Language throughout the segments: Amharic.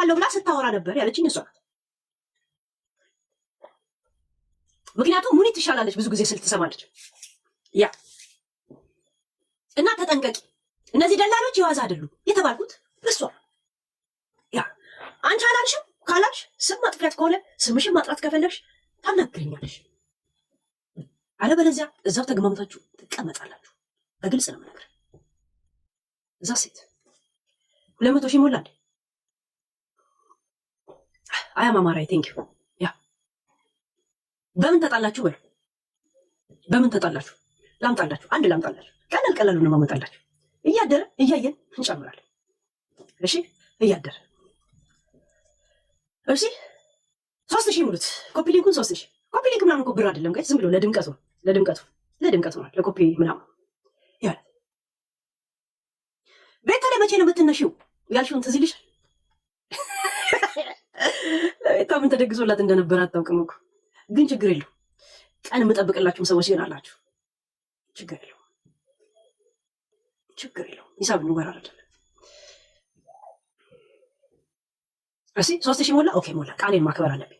እሰጣለሁ ብላ ስታወራ ነበር ያለችኝ እሷ ናት። ምክንያቱም ሙኒት ትሻላለች ብዙ ጊዜ ስል ትሰማለች። Yeah እና ተጠንቀቂ፣ እነዚህ ደላሎች የዋዛ አይደሉም የተባልኩት እሷ። Yeah አንቺ አላልሽም። ካላልሽ ስም ማጥፊያት ከሆነ ስምሽን ማጥራት ከፈለግሽ ታናግረኛለሽ። አለበለዚያ እዛው ተግማምታችሁ ትቀመጣላችሁ። በግልጽ ነው የምነግርህ። እዛ ሴት 200,000 ሞላ እንዴ? አያም አማራይ thank you። Yeah በምን ተጣላችሁ? በሉ በምን ተጣላችሁ? ላምጣላችሁ፣ አንድ ላምጣላችሁ። ቀለል ቀለሉ ነው ማመጣላችሁ። እያደረ እያየን እንጨምራለን። እሺ እያደረ እሺ 3000 ሙሉት። Copy link ኡን 3000 copy link ምናምን እኮ ብር አይደለም guys፣ ዝም ብሎ ለድምቀቱ ለድምቀቱ ለድምቀቱ ነው፣ ለኮፒ ምናምን ይሆናል። ቤታ ላይ መቼ ነው የምትነሺው ያልሽውን ትዝ ይልሻል? ለቤታ ምን ተደግሶላት እንደነበረ አታውቅም እኮ። ግን ችግር የለው፣ ቀን የምጠብቅላችሁም ሰዎች ግን አላችሁ። ችግር የለው፣ ችግር የለው። ሂሳብ እንወራረዳለን። እሺ 3000 ሞላ። Okay ሞላ። ቃሌን ማክበር አለብኝ።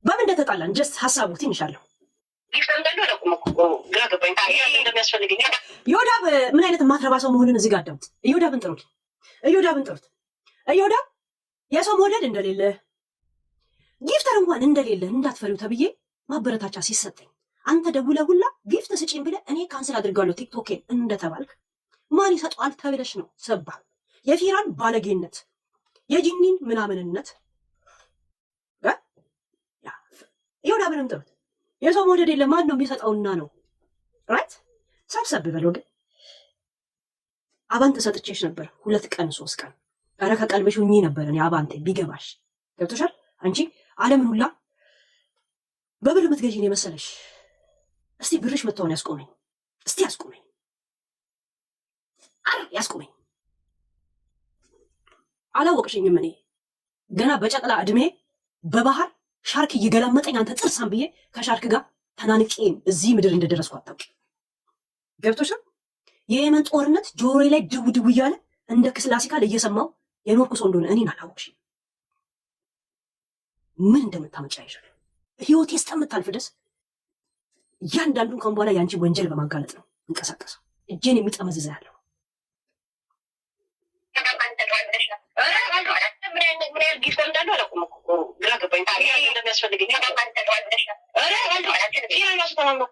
በምን እንደተጣላን just ሀሳቡ ትንሽ አለው። ዮዳብ ምን አይነት የማትረባ ሰው መሆኑን እዚህ ጋር አዳምጥ። እዮዳብን ጥሩት፣ እዮዳብን ጥሩት። እዮዳብ የሰው መውደድ እንደሌለ gifter እንኳን እንደሌለ እንዳትፈሪው ተብዬ ማበረታቻ ሲሰጠኝ አንተ ደውለህ ሁላ gift ስጪኝ ብለህ እኔ cancel አድርጋለሁ ቲክቶኬን እንደተባልክ ማን ይሰጠዋል ተብለሽ ነው ስባል የፊራን ባለጌነት የጂኒን ምናምንነት እዮዳብንም ጥሩት። የሰው መውደድ የለም ማን ነው የሚሰጠውና ነው right። ሰብሰብ በለው ግን አባንተ ሰጥቼሽ ነበር 2 ቀን 3 ቀን። ኧረ ከቀልብሽ ሁኚ ነበር። እኔ አባንቴ ቢገባሽ ገብቶሻል። አንቺ ዓለምን ሁላ በብር የምትገዢ ነው የመሰለሽ። እስቲ ብርሽ መታወን ያስቆመኝ፣ እስቲ ያስቆመኝ፣ አረ ያስቆመኝ። አላወቅሽኝም። እኔ ገና በጨቅላ እድሜ በባህር ሻርክ እየገላመጠኝ አንተ ጥርሳን ብዬ ከሻርክ ጋር ተናንቄ እዚህ ምድር እንደደረስኩ አታውቂ። ገብቶሻል። የየመን ጦርነት ጆሮዬ ላይ ድው ድው እያለ እንደ ክላሲካል እየሰማው የኖርኩ ሰው እንደሆነ እኔን አላወቅሽኝ። ምን እንደምታመጪ አይሻል ህይወቴ እስከምታልፍ ድረስ እያንዳንዱን ከአሁን በኋላ የአንቺ ወንጀል በማጋለጥ ነው እንቀሳቀሰው። እጄን የሚጠመዝዘ ያለው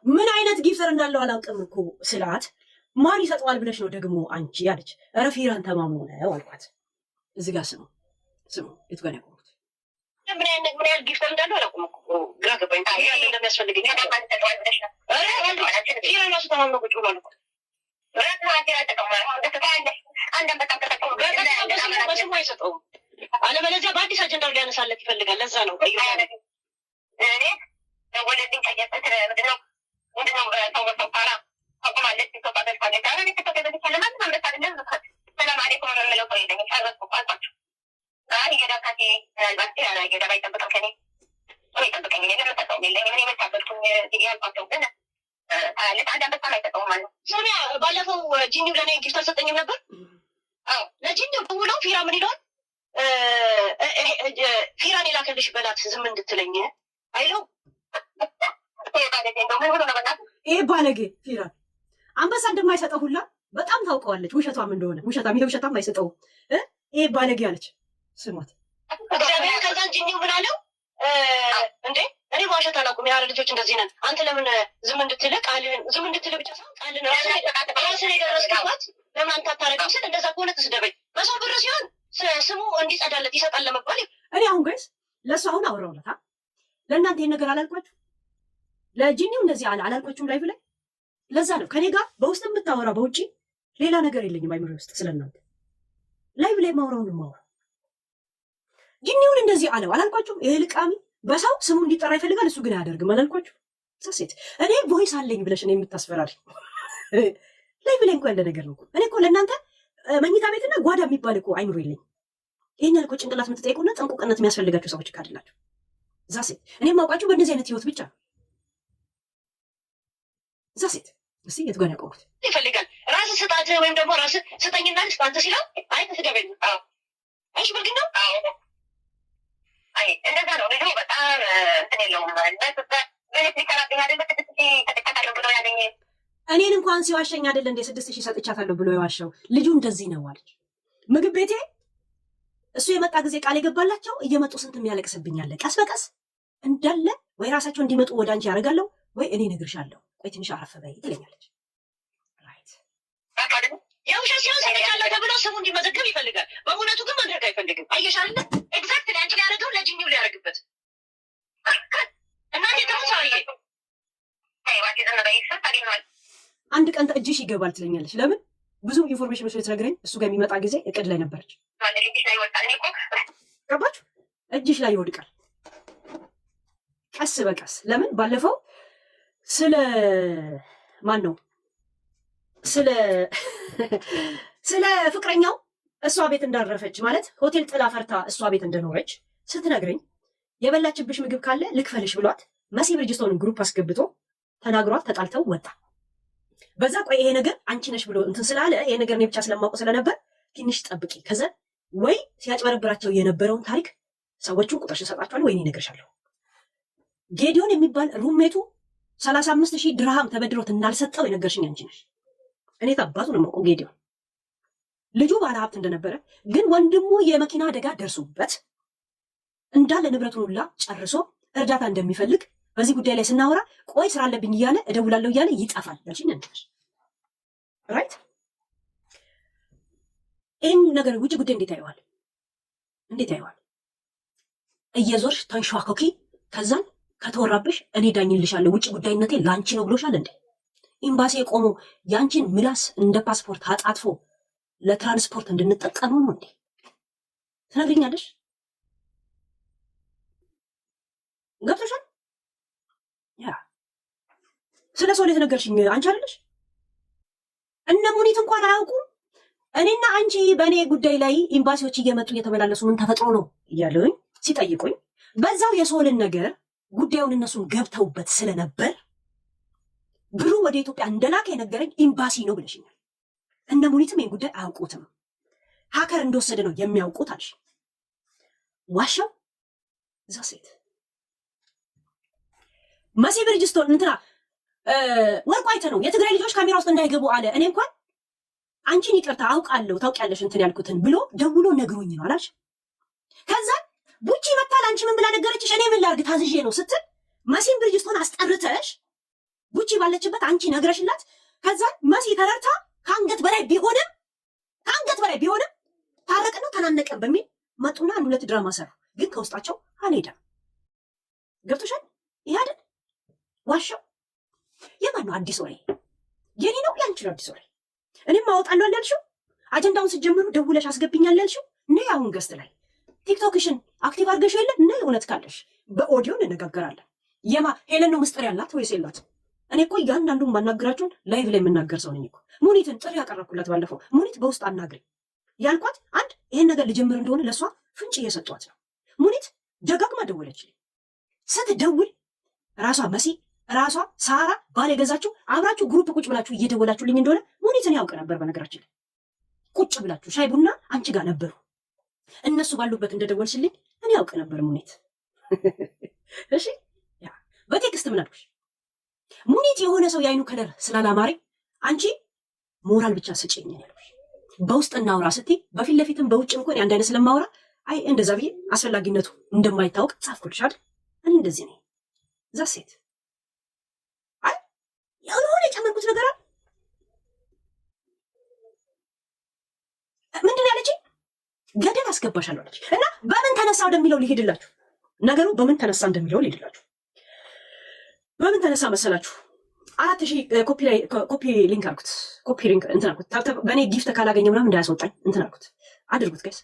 ምን አይነት gifter እንዳለው አላውቅም እኮ ስላት ማን ይሰጠዋል ብለሽ ነው ደግሞ አንቺ አለች። ኧረ ፊራን ተማምኖ ነው አልኳት። እዚህ ጋር ስሙ ስሙ፣ የቱ ጋር ያቆምኩት? ምን ያህል gifter እንዳለው አላውቅም እኮ ግራ ገባኝ። እንደሚያስፈልገኝ ፊራን ራሱ ተማምኖ ቁጭ ብሏል እኮ በስሙ አይሰጠውም። አለበለዚያ በአዲስ አጀንዳው ሊያነሳለት ይፈልጋል። ለዛ ነው ባለፈው ጂኒው ለእኔ gift አልሰጠኝም ነበር። ለጂኒው ደውለው ፊራ ምን ይለዋል? ፊራን የላከልሽ በላት ዝም እንድትለኝ አይለው። ይሄ ባለጌ ፊራ አንበሳ እንደማይሰጠው ሁላ በጣም ታውቀዋለች፣ ውሸቷም እንደሆነ ውሸታም፣ ይሄ ውሸታም አይሰጠውም። ይሄ ባለጌ አለች። ስሟት እግዚአብሔር። ከዛን ጂኒው ምን አለው እንዴ እኔ ማውሸት አላውቅም። የሀረር ልጆች እንደዚህ ነን። አንተ ለምን ዝም እንድትል ቃልህን ዝም እንድትል ብቻ ሳይሆን ቃልን ራስን የደረስክባት ለምን አንተ አታረግም ስል እንደዛ ከሆነ ትስደበኝ። በሰው ብር ሲሆን ስሙ እንዲጸዳለት ይሰጣል ለመባል እኔ አሁን guys ለእሱ አሁን አወራሁለት። ለእናንተ ይሄን ነገር አላልኳችሁ? ለጂኒው እንደዚህ አለ አላልኳችሁም? live ላይ ለዛ ነው ከኔ ጋር በውስጥ የምታወራው በውጭ ሌላ ነገር የለኝም አይምሮ ውስጥ ስለእናንተ live ላይ ማውራውን ማውራ ጂኒውን እንደዚህ አለው አላልኳችሁም? ይሄ ልቃሚ በሰው ስሙ እንዲጠራ ይፈልጋል፣ እሱ ግን አያደርግም አላልኳችሁ? ሴት እኔ voice አለኝ ብለሽ እኔ የምታስፈራሪ live ላይ እንኳ ያለ ነገር ነው። እኔ እኮ ለእናንተ መኝታ ቤትና ጓዳ የሚባል እኮ አይምሮ የለኝም። ይህን ያልኮ ጭንቅላት የምትጠይቁና ጥንቁቅነት የሚያስፈልጋችሁ ሰዎች ካደላችሁ እዛ ሴት እኔ የማውቃችሁ በእንደዚህ አይነት ህይወት ብቻ ነው። እዛ ሴት እስኪ የቱ ጋር ያቆምኩት ይፈልጋል ራስ ስጣት ወይም ደግሞ ራስ ስጠኝና ልስጥ አንተ ሲለው አይ ትስደበኝ። እሺ ብልግና እንደዛ ነው። ልጁ በጣም እንትን የለውም። ሊሰራብኝ አይደለ 6,000 ሰጥቻታለሁ ብሎ ያለኝ። እኔን እንኳን ሲዋሸኝ አይደለ እንደ 6,000 ሰጥቻታለሁ ብሎ የዋሸው? ልጁ እንደዚህ ነው አለች። ምግብ ቤቴ እሱ የመጣ ጊዜ ቃል የገባላቸው እየመጡ ስንት የሚያለቅስብኝ አለ። ቀስ በቀስ እንዳለ ወይ ራሳቸው እንዲመጡ ወደ አንቺ ያደርጋለሁ ወይ እኔ እነግርሻለሁ። ቆይ ትንሽ አረፍ በይ ትለኛለች። Right። የውሸት ሲሆን ሰጥቻለሁ ተብሎ ስሙ እንዲመዘገብ ይፈልጋል። በእውነቱ ግን ማድረግ አይፈልግም። አየሽ አይደለ? Exactly አንቺ ሊያደርገው ለጅኒው ሊያደርግበት። እናቴ ትሙት ሰውዬ። አንድ ቀን እጅሽ ይገባል ትለኛለች። ለምን ብዙ information ስለተነገረኝ እሱ ጋር የሚመጣ ጊዜ እቅድ ላይ ነበረች። ገባችሁ? እጅሽ ላይ ይወድቃል ቀስ በቀስ። ለምን ባለፈው ስለ ማን ነው ስለ ፍቅረኛው እሷ ቤት እንዳረፈች፣ ማለት ሆቴል ጥላ ፈርታ እሷ ቤት እንደኖረች ስትነግረኝ የበላችብሽ ምግብ ካለ ልክፈልሽ ብሏት መሲ ብርጅስቶንን group አስገብቶ ተናግሯት ተጣልተው ወጣ። በዛ ቆይ ይሄ ነገር አንቺ ነሽ ብሎ እንትን ስላለ ይሄ ነገር እኔ ብቻ ስለማውቀው ስለነበር ትንሽ ጠብቂ፣ ከዛ ወይ ሲያጭበረብራቸው የነበረውን ታሪክ ሰዎቹን ቁጥርሽን እሰጣቸዋለሁ ወይ እኔ እነግርሻለሁ። ጌዲዮን የሚባል roommate ኡ 35,000 ድርሃም ተበድሮት እንዳልሰጠው የነገርሽኝ አንቺ ነሽ። እኔ ታባቱ ነው የማውቀው ጌዲዮን ልጁ ባለ ሀብት እንደነበረ፣ ግን ወንድሙ የመኪና አደጋ ደርሶበት እንዳለ ንብረቱን ሁላ ጨርሶ እርዳታ እንደሚፈልግ በዚህ ጉዳይ ላይ ስናወራ ቆይ ስራ አለብኝ እያለ እደውላለሁ እያለ ይጠፋል ያልሽኝ አንቺ ነሽ። Right። ይህን ነገር ውጭ ጉዳይ እንዴት ያየዋል? እንዴት ያየዋል? እየዞርሽ ተንሸዋከኪ፣ ከዛን ከተወራብሽ እኔ ዳኝልሻለሁ፣ ውጭ ጉዳይነቴ ላንቺ ነው ብሎሻል እንዴ? ኤምባሲ የቆመው ያንቺን ምላስ እንደ ፓስፖርት አጣጥፎ ለትራንስፖርት እንድንጠቀመው ነው እንዴ? ትነግሪኛለሽ? ገብቶሻል? Yeah፣ ስለ ሰው የተነገርሽኝ አንቺ አይደለሽ? እነ ሙኒት እንኳን አያውቁም። እኔና አንቺ በእኔ ጉዳይ ላይ ኤምባሲዎች እየመጡ እየተመላለሱ ምን ተፈጥሮ ነው እያለሁኝ ሲጠይቁኝ በዛው የሶልን ነገር ጉዳዩን እነሱን ገብተውበት ስለነበር ብሩ ወደ ኢትዮጵያ እንደላከ የነገረኝ ኤምባሲ ነው ብለሽኛል። እነ ሙኒትም ይህን ጉዳይ አያውቁትም። Hacker እንደወሰደ ነው የሚያውቁት አልሽ። ዋሻው እዛ ሴት መሲ ብርጅስቶን እንትና ወርቁ አይተ ነው የትግራይ ልጆች ካሜራ ውስጥ እንዳይገቡ አለ። እኔ እንኳን አንቺን ይቅርታ አውቃለሁ ታውቂያለሽ እንትን ያልኩትን ብሎ ደውሎ ነግሮኝ ነው አላልሽ? ከዛ ቡቺ መታል አንቺ ምን ብላ ነገረችሽ? እኔ ምን ላርግ ታዝዤ ነው ስትል መሲን ብርጅስቶን አስጠርተሽ ቡቺ ባለችበት አንቺ ነግረሽላት ከዛ መሲ ተረድታ ከአንገት በላይ ቢሆንም ታረቅን ነው ተናነቀን በሚል መጡና አንድ ሁለት ድራማ ሰሩ። ግን ከውስጣቸው አልሄደም። ገብቶሻል? ይሄ አይደል ዋሻው? የማን ነው አዲስ ወሬ? የኔ ነው ያንቺ ነው አዲስ ወሬ? እኔም አወጣለሁ ያልሽው፣ አጀንዳውን ስትጀምሩ ደውለሽ አስገብኛል ያልሽው ነይ። አሁን guest ላይ ቲክቶክሽን active አድርገሽ የለ? ነይ፣ እውነት ካለሽ በኦዲዮ እንነጋገራለን። የማ ሄለን ነው ምስጢር ያላት ወይስ የላትም? እኔ እኮ እያንዳንዱን ማናገራችሁን live ላይ የምናገር ሰው ነኝ እኮ። ሙኒትን ጥሪ ያቀረብኩላት ባለፈው፣ ሙኒት በውስጥ አናግሪ ያልኳት አንድ ይሄን ነገር ልጀምር እንደሆነ ለእሷ ፍንጭ እየሰጧት ነው። ሙኒት ደጋግማ ደወለችልኝ። ስትደውል ራሷ መሲ ራሷ ሳራ ባል የገዛችሁ አብራችሁ group ቁጭ ብላችሁ እየደወላችሁልኝ እንደሆነ ሙኒትን ያውቅ ነበር። በነገራችን ላይ ቁጭ ብላችሁ ሻይ ቡና አንቺ ጋር ነበሩ። እነሱ ባሉበት እንደደወልሽልኝ እኔ ያውቅ ነበር ሙኒት። እሺ፣ በ text ምን አልኩሽ? ሙኒት የሆነ ሰው የአይኑ color ስላላማረኝ አንቺ ሞራል ብቻ ስጭኝ ያልኩሽ። በውስጥ እናውራ ስትይ በፊት ለፊትም በውጭም እንኳን አንድ አይነት ስለማውራ አይ እንደዛ ብዬ አስፈላጊነቱ እንደማይታወቅ ጻፍኩልሽ አይደል? እኔ እንደዚህ ነኝ። እዛ ሴት አይ የሆነ የጨመርኩት ነገር አለ። ምንድን ያለችኝ? ገደል አስገባሻለሁ አለች። እና በምን ተነሳ ወደሚለው ሊሄድላችሁ፣ ነገሩ በምን ተነሳ እንደሚለው ሊሄድላችሁ። በምን ተነሳ መሰላችሁ? 4,000 ኮፒ ላይ copy link አልኩት። Copy link እንትን አልኩት። በእኔ gift ካላገኘ ምናምን እንዳያስወጣኝ እንትን አልኩት። አድርጉት guys።